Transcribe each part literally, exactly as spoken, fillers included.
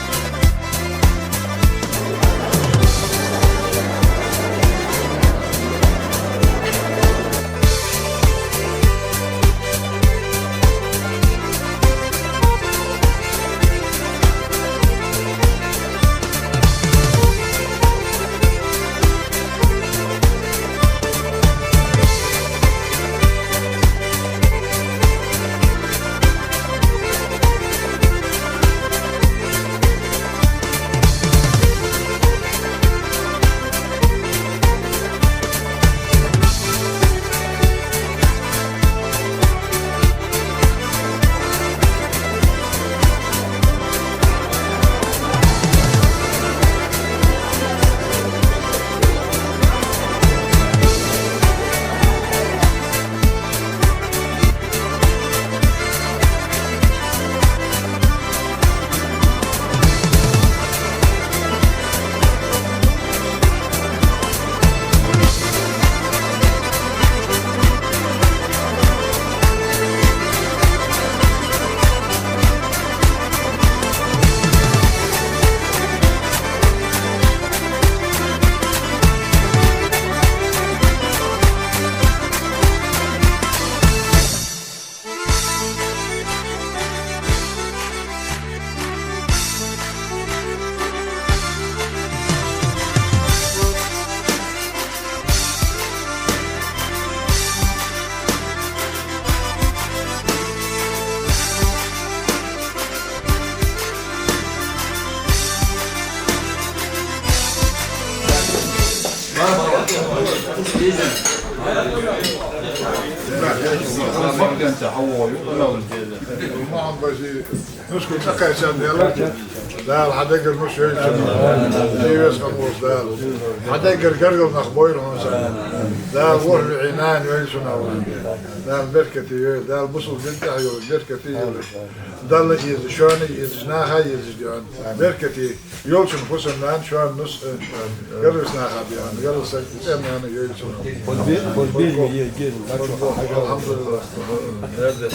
Дала хьа дагара нус йойла цун. Дала хьа дагара нус йойла цун. Ди веза хинна волча Дала. Хьа дагара гаргара нах бойла хьона царна. Дала ворхӀ виӀий нана йойла цунах. Дала беркате йойла. Дала бусалба дина тӀехьа йолаш беркате йойла. Далла еза, шоана еза, наха еза дегӀан. Беркате йойла цун, хӀусамнана, шоана нус, э, гаргарча наха дегӀан, гаргара саг цӀен-нана йойла цун. Футбол, футбол ме егир, начо хьажа. АлхьамдулиллахӀ. Мерден,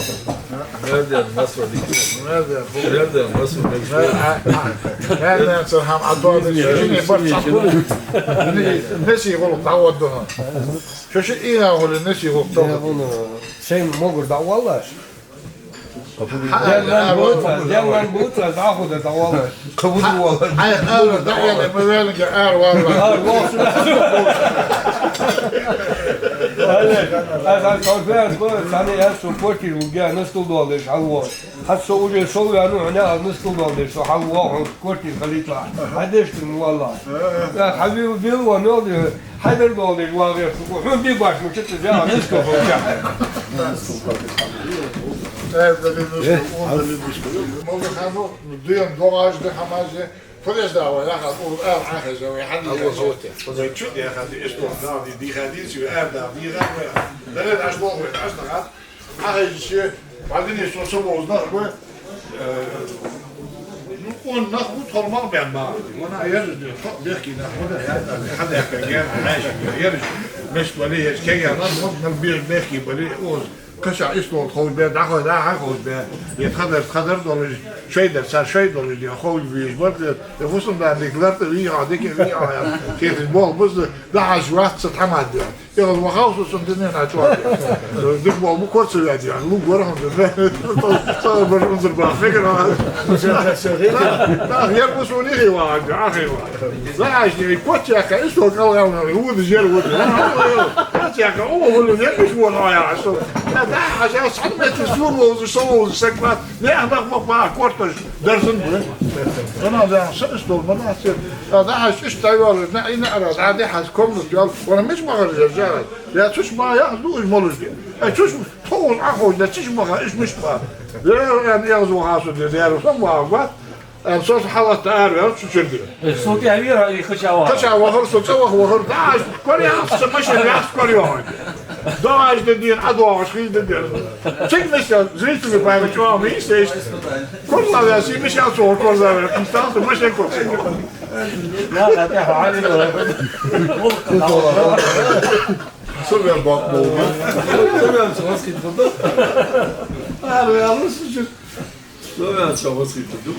мерден, масвали. Мерден, мерден, масвали. Мерден, цар хӀама ӀадоагӀа, жине барт цхьаккха. Неси гӀулакх дӀагӀоргда хьона. Шо шиъ ийна хуле, неси гӀулакх дӀагӀоргда. Шоай могар дӀаваллаш. Дел лан бувца, дел лан бувца, дӀахо да дӀавалла. Кхы бу валла. Ай, ара, дӀавалла, ма ваьннарг ара валла. Ара валла. Аьле, аз хьа кафе аз бо, цхьанне аз со квартира вугя, настул доаллаш хьалво. Хьа со уже сол ваьнна, хьона аз настул доаллаш, со хьалво, хьона квартира халитла. Хьадеш ма валла. Хьавил, вил ва нол. Хьайдар долаш вагӀаш, хьона бе баш мучат зяа, ниско ховча. Э, дали ниско, он дали ниско. Мога хану, дуем догаж да хамазе, подождала, я хат, он ар хаза, я хат. Алла зовте. Чуть я хат, исто, да, ди, ди хадис, я ар, да, ди, да, да. Дали аш лохве, аш да хат. Ахай ше, бадини со собо узнах бы. Э, ну, Вон нах бу тхол мах бен ма. Вон а ераш де, тхо бехке нах, вон а яхар, хьадаьккха ген, хьаьша, ераш меш бале, ераш кегий нах, вон нах беш бехке бале, оз каша истол ховш бе, дӀахой, дӀахой ховш бе. Е тха дар, тха дар долаш, шоай дар, цар шоай долаш, де ховш беш бар, де фусам дар, дик лар тӀа вий а, дика вий а, кхеташ бол бус, дӀахьажа вац ца тхьамад де. Эггара вахав со цун дунен а чӀоагӀа. Дика бол бу корца ваьд яхаш, лув гора хӀанз. Цхьа барж унзар бах фигара. Нах, ер бу суна ихи вагӀа, ахи вагӀа. ЗӀамига коч яьккха, истол кӀалгӀа ваьнна, вуд жер вуд. Коч яьккха, о, хӀули ер биш вон а яхаш. ДӀахьажа, цхьан метр сур вовзаш, со вовзаш, саг вац. Нах, нах, мах, мах, корташ. Дарсан бу. Ана да са истол ма нах сер. А да хьаш иш тайвал, на ина ара, да да хьаш комнат ял. Вона миш ма гар жа жа. Я цуш ма я ду уж молуж де. А цуш тхоуз а хой, да цуш ма га иш миш ма. Да я не ял зу хасу де, да я сам ва ва. А со халат ар вел цу чир де. Э, со те авира и хачава. Хачава хар со цава хар. Да, кор я са машин я кор я. Дагаж да дин, а дагаж хи да дин. Цигнаш зрители поймут, что мы есть. Корзавяси, Мишел цо корзавя, кустал, машин кор. Ла, ла, тӀехьа, Ӏали, ла. Со вен бакъ болма. Со вен со васкит буду. Ар вен лу сучу. Со вен со васкит буду.